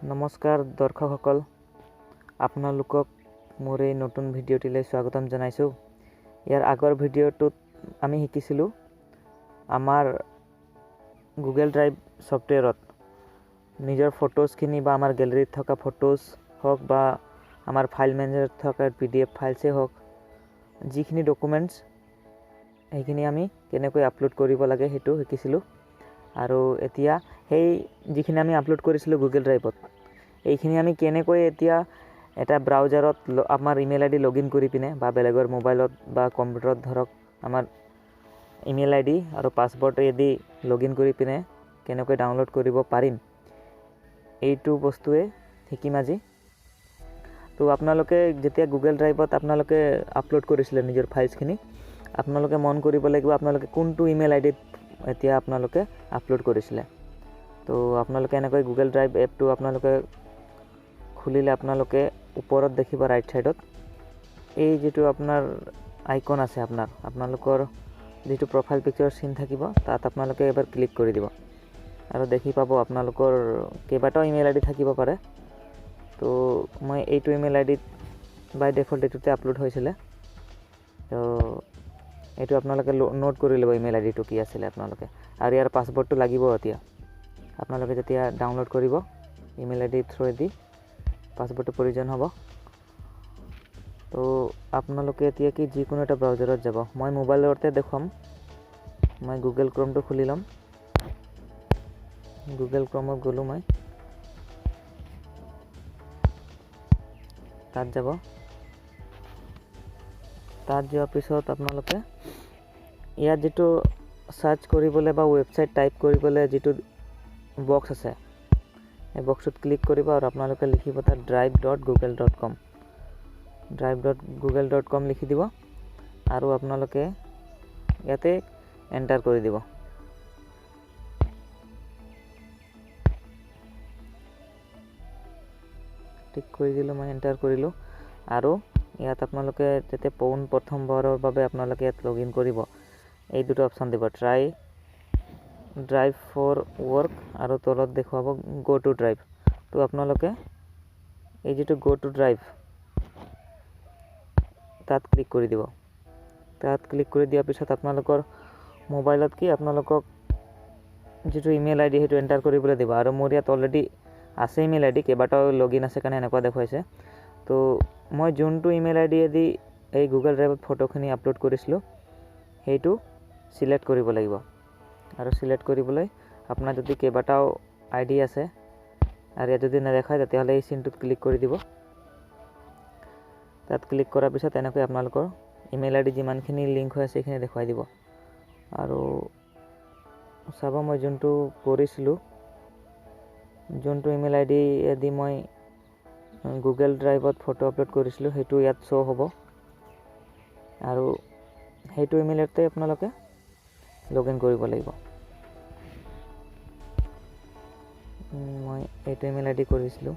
নমস্কাৰ দৰ্শকসকল, আপোনালোকক মোৰ এই নতুন ভিডিঅ'টিলৈ স্বাগতম জনাইছোঁ। ইয়াৰ আগৰ ভিডিঅ'টোত আমি শিকিছিলোঁ আমাৰ গুগল ড্ৰাইভ ছফ্টৱেৰত নিজৰ ফটোজখিনি বা আমাৰ গেলেৰীত থকা ফটোজ হওক বা আমাৰ ফাইল মেনেজাৰত থকা পিডিএফ ফাইলছেই হওক, যিখিনি ডকুমেণ্টছ সেইখিনি আমি কেনেকৈ আপলোড কৰিব লাগে সেইটো শিকিছিলোঁ। আৰু এতিয়া সেই যিখিনি আমি আপলোড কৰিছিলোঁ গুগল ড্ৰাইভত, এইখিনি আমি কেনেকৈ এতিয়া এটা ব্ৰাউজাৰত আমাৰ email I D log in কৰি পিনে বা বেলেগৰ মোবাইলত বা কম্পিউটাৰত ধৰক আমাৰ ইমেইল আই ডি আৰু পাছৱৰ্ডেদি লগ ইন কৰি পিনে কেনেকৈ ডাউনলোড কৰিব পাৰিম, এইটো বস্তুৱে শিকিম আজি। তো আপোনালোকে যেতিয়া গুগল ড্ৰাইভত আপোনালোকে আপলোড কৰিছিলে নিজৰ ফাইলছখিনি, আপোনালোকে মন কৰিব লাগিব আপোনালোকে কোনটো ইমেইল আই ডিত এতিয়া আপোনালোকে আপলোড কৰিছিলে। তো আপোনালোকে এনেকৈ গুগল ড্ৰাইভ এপটো আপোনালোকে খুলিলে আপোনালোকে ওপৰত দেখিব ৰাইট ছাইডত এই যিটো আপোনাৰ আইকন আছে, আপোনালোকৰ যিটো প্ৰফাইল পিকচাৰ চিন থাকিব তাত আপোনালোকে এবাৰ ক্লিক কৰি দিব আৰু দেখি পাব আপোনালোকৰ কেইবাটাও ইমেইল আই ডি থাকিব পাৰে। তো মই এইটো ইমেইল আই ডিত বাই ডিফল্ট এইটোতে আপলোড হৈছিলে, তো এইটো আপোনালোকে নোট কৰি ল'ব ইমেইল আই ডিটো কি আছিলে আপোনালোকে। আৰু ইয়াৰ পাছৱৰ্ডটো লাগিব এতিয়া, আপোনালোকে যেতিয়া ডাউনলোড কৰিব ইমেইল আই ডি থ্ৰুৱেদি পাছৱৰ্ডটো প্ৰয়োজন হ'ব। তো আপোনালোকে এতিয়া কি যিকোনো এটা ব্ৰাউজাৰত যাব, মই মোবাইলতে দেখুৱাম। মই গুগল ক্ৰমটো খুলি ল'ম। গুগল ক্ৰমত গ'লোঁ, মই তাত যাব। তাত যোৱাৰ পিছত আপোনালোকে ইয়াত যিটো চাৰ্চ কৰিবলৈ বা ৱেবছাইট টাইপ কৰিবলৈ যিটো বক্স আছে, এই বক্সটোত ক্লিক কৰিব আৰু আপোনালোকে লিখিব তাত drive dot Google dot com, drive dot Google dot com লিখি দিব আৰু আপোনালোকে ইয়াতে এণ্টাৰ কৰি দিব। টিক কৰি দিলোঁ, মই এণ্টাৰ কৰিলোঁ। আৰু ইয়াত আপোনালোকে যেতিয়া পোন প্ৰথমবাৰৰ বাবে আপোনালোকে ইয়াত লগ ইন কৰিব, এই দুটা অপশ্যন দিব, ট্ৰাই ড্ৰাইভ ফৰ ৱৰ্ক আৰু তলত দেখুৱাব গ' টু ড্ৰাইভ। তো আপোনালোকে এই যিটো গ' টু ড্ৰাইভ তাত ক্লিক কৰি দিব। তাত ক্লিক কৰি দিয়াৰ পিছত আপোনালোকৰ মোবাইলত কি আপোনালোকক যিটো ইমেইল আই ডি সেইটো এণ্টাৰ কৰিবলৈ দিব। আৰু মোৰ ইয়াত অলৰেডি আছে ইমেইল আই ডি, কেইবাটাও লগ ইন আছে কাৰণে এনেকুৱা দেখুৱাইছে। তো মই যোনটো ইমেইল আই ডিয়েদি এই গুগল ড্ৰাইভত ফটোখিনি আপলোড কৰিছিলোঁ সেইটো চিলেক্ট কৰিব লাগিব। আৰু চিলেক্ট কৰিবলৈ আপোনাৰ যদি কেইবাটাও আই ডি আছে আৰু ইয়াত যদি নেদেখায় তেতিয়াহ'লে এই চিনটোত ক্লিক কৰি দিব। তাত ক্লিক কৰাৰ পিছত এনেকৈ আপোনালোকৰ ইমেইল আই ডি যিমানখিনি লিংক হৈ আছে সেইখিনি দেখুৱাই দিব। আৰু চাব মই যোনটো কৰিছিলোঁ, যোনটো ইমেইল আই ডিয়েদি মই গুগল ড্ৰাইভত ফটো আপলোড কৰিছিলোঁ সেইটো ইয়াত শ্ব' হ'ব আৰু সেইটো ইমেইলতে আপোনালোকে লগ ইন কৰিব লাগিব। মই এইটো ইমেইল আই ডি কৰিছিলোঁ,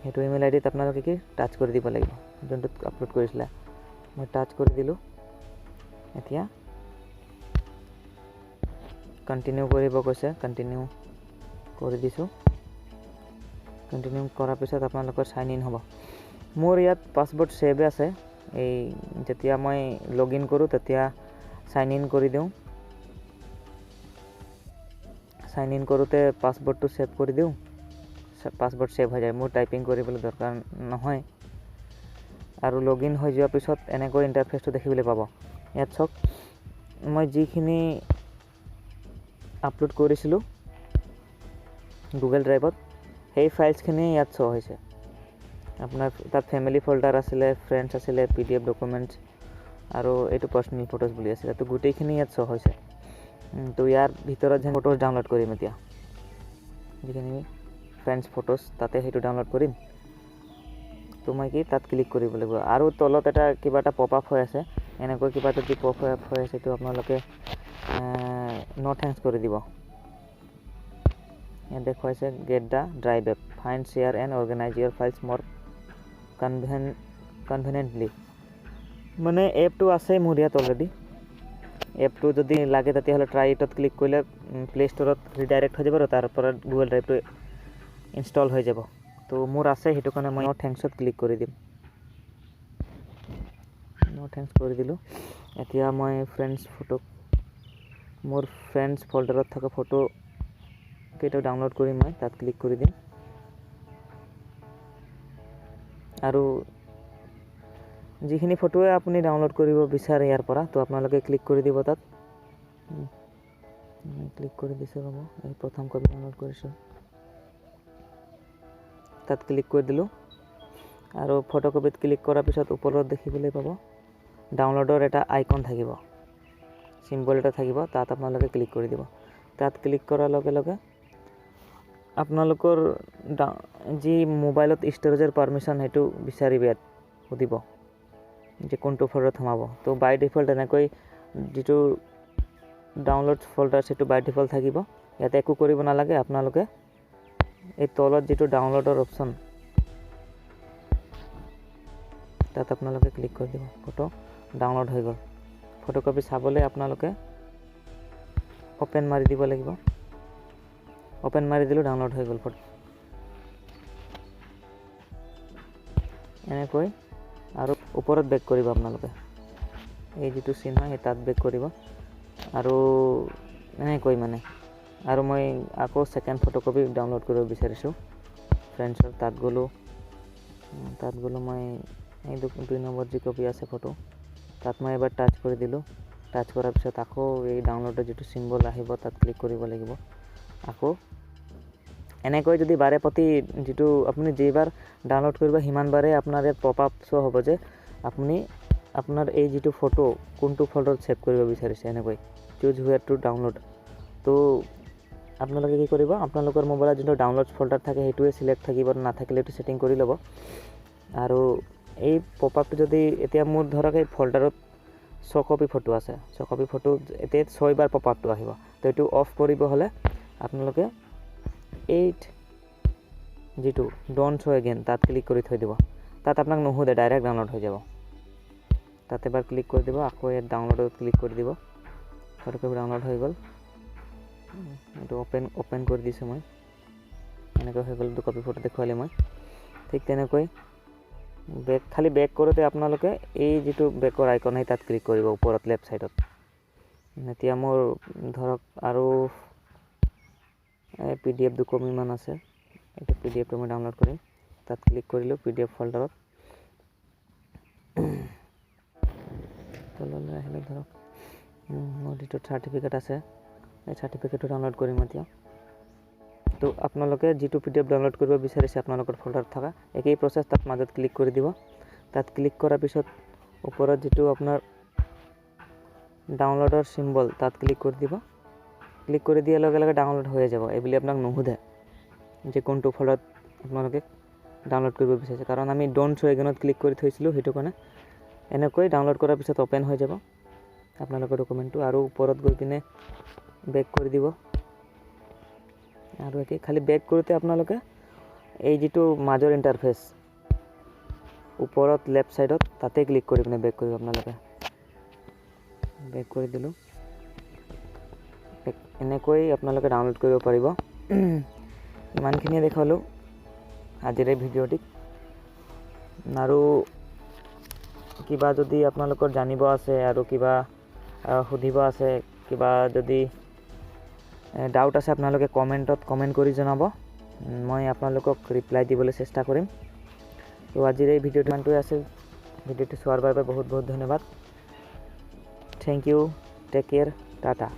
সেইটো ইমেইল আই ডিত আপোনালোকে কি টাচ কৰি দিব লাগিব যোনটোত আপলোড কৰিছিলে। মই টাচ কৰি দিলোঁ। এতিয়া কণ্টিনিউ কৰিব কৈছে, কণ্টিনিউ কৰি দিছোঁ। কণ্টিনিউ কৰাৰ পিছত আপোনালোকৰ চাইন ইন হ'ব। মোৰ ইয়াত পাছৱৰ্ড ছেভে আছে, এই যেতিয়া মই লগ ইন কৰোঁ তেতিয়া চাইন ইন কৰি দিওঁ। চাইন ইন কৰোঁতে পাছৱৰ্ডটো ছেভ কৰি দিওঁ, পাছৱৰ্ড ছেভ হৈ যায়, মোৰ টাইপিং কৰিবলৈ দৰকাৰ নহয়। আৰু লগ ইন হৈ যোৱাৰ পিছত এনেকৈ ইণ্টাৰফেচটো দেখিবলৈ পাব। ইয়াত চাওক মই যিখিনি আপলোড কৰিছিলোঁ গুগল ড্ৰাইভত সেই ফাইলছখিনি ইয়াত শ্ব' হৈছে। আপোনাৰ তাত ফেমিলি ফল্ডাৰ আছিলে, ফ্ৰেণ্ডছ আছিলে, পিডিএফ ডকুমেণ্টছ আৰু এইটো পাৰ্চনেল ফটোজ বুলি আছিলে। তো গোটেইখিনি ইয়াত শ্ব' হৈছে। তো ইয়াৰ ভিতৰত যেন ফটোজ ডাউনলোড কৰিম এতিয়া, যিখিনি ফ্ৰেণ্ডছ ফটোজ তাতে সেইটো ডাউনলোড কৰিম। তো মই কি তাত ক্লিক কৰিব লাগিব। আৰু তলত এটা কিবা এটা পপ আপ হৈ আছে, এনেকৈ কিবা এটা যদি পপ আপ হৈ আছে সেইটো আপোনালোকে ন' thanks কৰি দিব। ইয়াত দেখুৱাইছে get the drive app, find, share and organise your files more conveniently. মানে এপটো আছে মোৰ ইয়াত অলৰেডি। এপটো যদি লাগে তেতিয়াহ'লে ট্ৰাই ইটত ক্লিক কৰিলে প্লে ষ্ট'ৰত ৰিডাইৰেক্ট হৈ যাব আৰু তাৰ পৰা গুগল ড্ৰাইভটো ইনষ্টল হৈ যাব। তো মোৰ আছে, সেইটো কাৰণে মই ন' থেংকছত ক্লিক কৰি দিম। ন' thanks কৰি দিলোঁ। এতিয়া মই ফ্ৰেণ্ডছ ফটো, মোৰ ফ্ৰেণ্ডছ ফল্ডাৰত থকা ফটো কেইটাও ডাউনলোড কৰি মই তাত ক্লিক কৰি দিম। আৰু যিখিনি ফটোৱে আপুনি ডাউনলোড কৰিব বিচাৰে ইয়াৰ পৰা, তো আপোনালোকে ক্লিক কৰি দিব তাত। মই ক্লিক কৰি দিছোঁ, ৰ'ব, এই প্ৰথম কপি ডাউনলোড কৰিছোঁ, তাত ক্লিক কৰি দিলোঁ। আৰু ফটোকপিত ক্লিক কৰাৰ পিছত ওপৰত দেখিবলৈ পাব ডাউনলোডৰ এটা আইকন থাকিব, চিম্বল এটা থাকিব, তাত আপোনালোকে ক্লিক কৰি দিব। তাত ক্লিক কৰাৰ লগে লগে আপোনালোকৰ যি মোবাইলত ষ্ট'ৰেজৰ পাৰ্মিশ্যন সেইটো বিচাৰিব, ইয়াত সুধিব যে কোনটো ফল্ডাৰত সোমাব। তো বাই ডিফল্ট এনেকৈ যিটো ডাউনলোড ফল্ডাৰ সেইটো বাই ডিফল্ট থাকিব, ইয়াতে একো কৰিব নালাগে। আপোনালোকে এই তলত যিটো ডাউনলোডৰ অপশ্যন তাত আপোনালোকে ক্লিক কৰি দিব, ফটো ডাউনলোড হৈ গ'ল। ফটোকপি চাবলৈ আপোনালোকে অ'পেন মাৰি দিব লাগিব। অ'পেন মাৰি দিলোঁ, ডাউনলোড হৈ গ'ল ফটো। এনেকৈ আৰু ওপৰত বেক কৰিব আপোনালোকে, এই যিটো চিন হয় সেই তাত বেক কৰিব। আৰু এনেকৈ মানে আৰু মই আকৌ ছেকেণ্ড ফটোকপি ডাউনলোড কৰিব বিচাৰিছোঁ ফ্ৰেণ্ডছৰ, তাত গ'লোঁ, তাত গ'লোঁ মই এই 2 নম্বৰ যি কপি আছে ফটো তাত মই এবাৰ টাচ কৰি দিলোঁ। টাচ কৰাৰ পিছত আকৌ এই ডাউনলোডৰ যিটো চিম্বল আহিব তাত ক্লিক কৰিব লাগিব। আকৌ এনেকৈ যদি বাৰে প্ৰতি যিটো আপুনি যেইবাৰ ডাউনলোড কৰিব সিমানবাৰেই আপোনাৰ ইয়াত পপ আপ শ্ব' হ'ব যে আপুনি আপোনাৰ এই যিটো ফটো কোনটো ফল্ডাৰত ছেভ কৰিব বিচাৰিছে, এনেকৈ চুজ হুৱেৰ টু ডাউনলোড। তো আপোনালোকে কি কৰিব, আপোনালোকৰ মোবাইলত যোনটো ডাউনলোড ফল্ডাৰ থাকে সেইটোৱে চিলেক্ট থাকিব, নাথাকিলে এইটো ছেটিং কৰি ল'ব। আৰু এই পপ আপটো যদি এতিয়া মোৰ ধৰক এই ফল্ডাৰত 6 কপি ফটো আছে, 6 কপি ফটো এতিয়া 6বাৰ পপ আপটো আহিব। তো এইটো অফ কৰিব হ'লে আপোনালোকে এইট যিটো don't show again তাত ক্লিক কৰি থৈ দিব। তাত আপোনাক নুসুধে, ডাইৰেক্ট ডাউনলোড হৈ যাব। তাত এবাৰ ক্লিক কৰি দিব, আকৌ ইয়াত ডাউনলোডত ক্লিক কৰি দিব, ফটোকপি ডাউনলোড হৈ গ'ল। এইটো অ'পেন কৰি দিছোঁ মই, এনেকৈ হৈ গ'ল, 2 কপি ফটো দেখুৱালে মই। ঠিক তেনেকৈ বেক, খালি বেক কৰোঁতে আপোনালোকে এই যিটো বেকৰ আইকন সেই তাত ক্লিক কৰিব ওপৰত লেফ্ট ছাইডত। এতিয়া মোৰ ধৰক আৰু এই পি ডি এফ 2 কপিমান আছে, এইটো পি ডি এফটো মই ডাউনলোড কৰিম, তাত ক্লিক কৰিলোঁ পি ডি এফ ফল্ডাৰত। তললৈ আহিলে ধৰক মোৰ যিটো চাৰ্টিফিকেট আছে এই চাৰ্টিফিকেটটো ডাউনলোড কৰিম এতিয়া। তো আপোনালোকে যিটো পি ডি এফ ডাউনলোড কৰিব বিচাৰিছে আপোনালোকৰ ফল্ডাৰত থকা একেই প্ৰচেছ, তাত মাজত ক্লিক কৰি দিব। তাত ক্লিক কৰাৰ পিছত ওপৰত যিটো আপোনাৰ ডাউনলোডৰ চিম্বল তাত ক্লিক কৰি দিব। ক্লিক কৰি দিয়াৰ লগে লগে ডাউনলোড হৈয়ে যাব। এইবুলি আপোনাক নুসুধে যে কোনটো ফল্ডাৰত আপোনালোকে ডাউনলোড কৰিব বিচাৰিছে, কাৰণ আমি don't show এগেইনত ক্লিক কৰি থৈছিলোঁ সেইটো কাৰণে। এনেকৈ ডাউনলোড কৰাৰ পিছত অ'পেন হৈ যাব আপোনালোকৰ ডকুমেণ্টটো। আৰু ওপৰত গৈ পিনে বেক কৰি দিব। আৰু একেই, খালি বেক কৰোঁতে আপোনালোকে এই যিটো মাজৰ ইণ্টাৰফেচ ওপৰত লেফ্ট ছাইডত তাতে ক্লিক কৰি পিনে বেক কৰিব আপোনালোকে। বেক কৰি দিলোঁ। এনেকৈ আপোনালোকে ডাউনলোড কৰিব পাৰিব। ইমানখিনিয়ে দেখুৱালোঁ আজিৰ এই ভিডিঅ'টিত। আৰু কিবা যদি আপোনালোকৰ জানিব আছে আৰু কিবা সুধিব আছে, কিবা যদি ডাউট আছে আপোনালোকে কমেণ্টত কমেণ্ট কৰি জনাব, মই আপোনালোকক ৰিপ্লাই দিবলৈ চেষ্টা কৰিম। তো আজিৰ এই ভিডিঅ'টো ইমানটোৱে আছিল। ভিডিঅ'টো চোৱাৰ বাবে বহুত বহুত ধন্যবাদ। Thank you, take care, tata.